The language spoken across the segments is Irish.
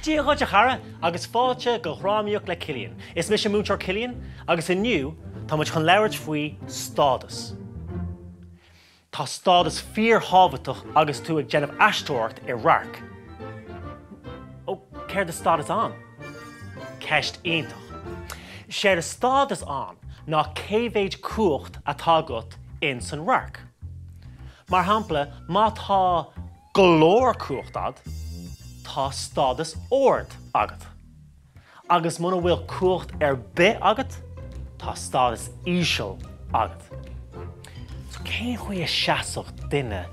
Dia dhuit a chara agus fáilte go Dhrámaíocht le Cillian. Is mise Múinteoir Cillian agus inniu tá muid chun labhairt faoi stádas. Tá stádas fíorthábhachtach agus tú ag déanamh aisteoireacht i radharc. Ó, céard is stádas ann? Ceist iontach. Séard is stádas ann ná cé mhéid cumhacht atá agat in san radharc. Mar shampla, má tá go leor cumhacht a'd, tá stádas ard agat. Agus muna bhfuil cumhacht ar bith agat, tá stádas íseal agat. So cén chaoi a seasfadh duine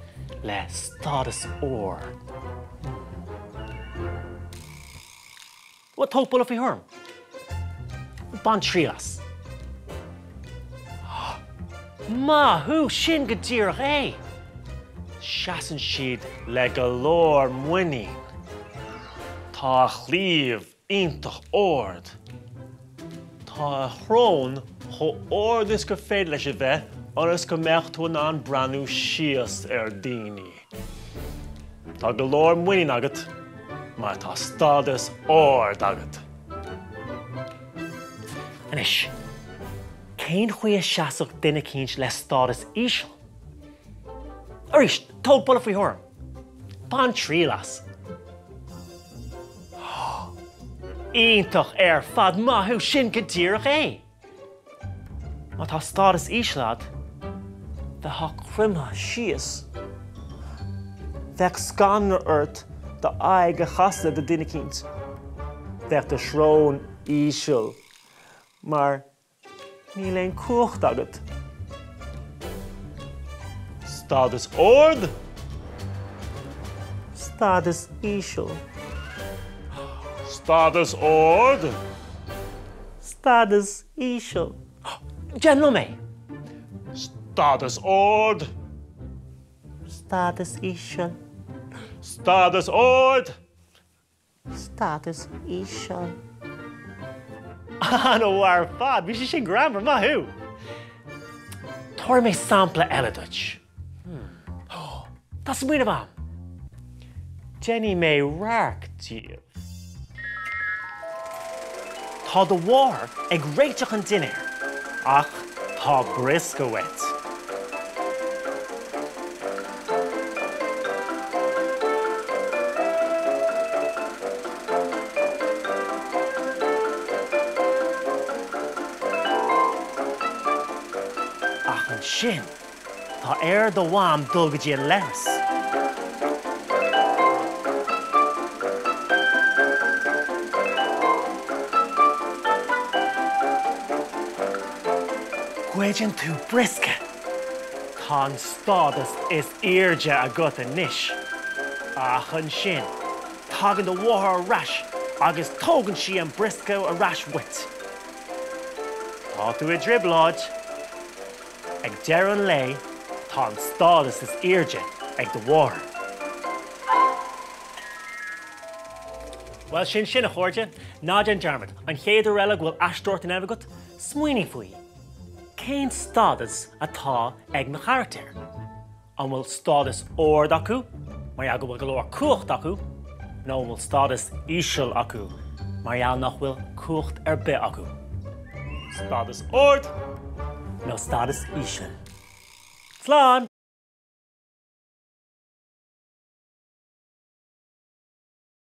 le stádas ard? Bhuel, tóg buille faoi thuairim. Bain triail as. Maith thú! Sin go díreach é! Seasann siad le go leor muinín. Tá a chlaíomh iontach ard. Tá a shrón chomh ard is gur féidir leis a bheith ionas go mbeadh tú in ann breathnú síos ar daoine. Tá go leor muinín agat mar tá stádas ard agat. Anois, cén chaoi a seasfadh duine eicínt le stádas íseal? Arís, tóg buille faoi thuairim. Bain triail as. Iontach ar fad, maith thú, sin go díreach é! Má tá stádas íseal a'd, bheifeá cromtha síos. Bheadh scanradh ort d'aghaidh a chasadh do duine eicínt. Bheadh do shrón íseal mar níl aon cumhacht agat. Stádas ard? Stádas íseal. Stádas ard? Stádas íseal. Déan liom é! Stádas ard. Stádas íseal. Stádas ard. Stádas íseal. An-mhaith ar fad! Bhí sé sin greannmhar, maith thú! Tabharfaidh mé sampla eile duit. Tá smaoineamh a'm! Déanfaidh mé radharc díobh. Tá do mháthair ag réiteach an dinnéir, ach tá briosca uait. Ach ansin. Tá ar do mham dul go dtí an leithreas. Goideann tú briosca. Tá an stádas is airde agat anois. Ach ansin, tagann do mháthair ar ais agus tógann sí an briosca ar ais uait. Tá tú i dtrioblóid. Ag deireadh an lae, tá an stádas is airde ag do mháthair. Bhuel, sin sin, a chairde. Ná déan dearmad, an chéad uair eile go bhfuil aisteoireacht á dhéanamh agat, smaoinigh faoi, cén stádas atá ag mo charachtair? An bhfuil stádas ard acu mar gheall go bhfuil go leor cumhacht acu nó an bhfuil stádas íseal acu mar gheall nach bhfuil cumhacht ar bith acu? Stádas ard nó stádas íseal? Slán!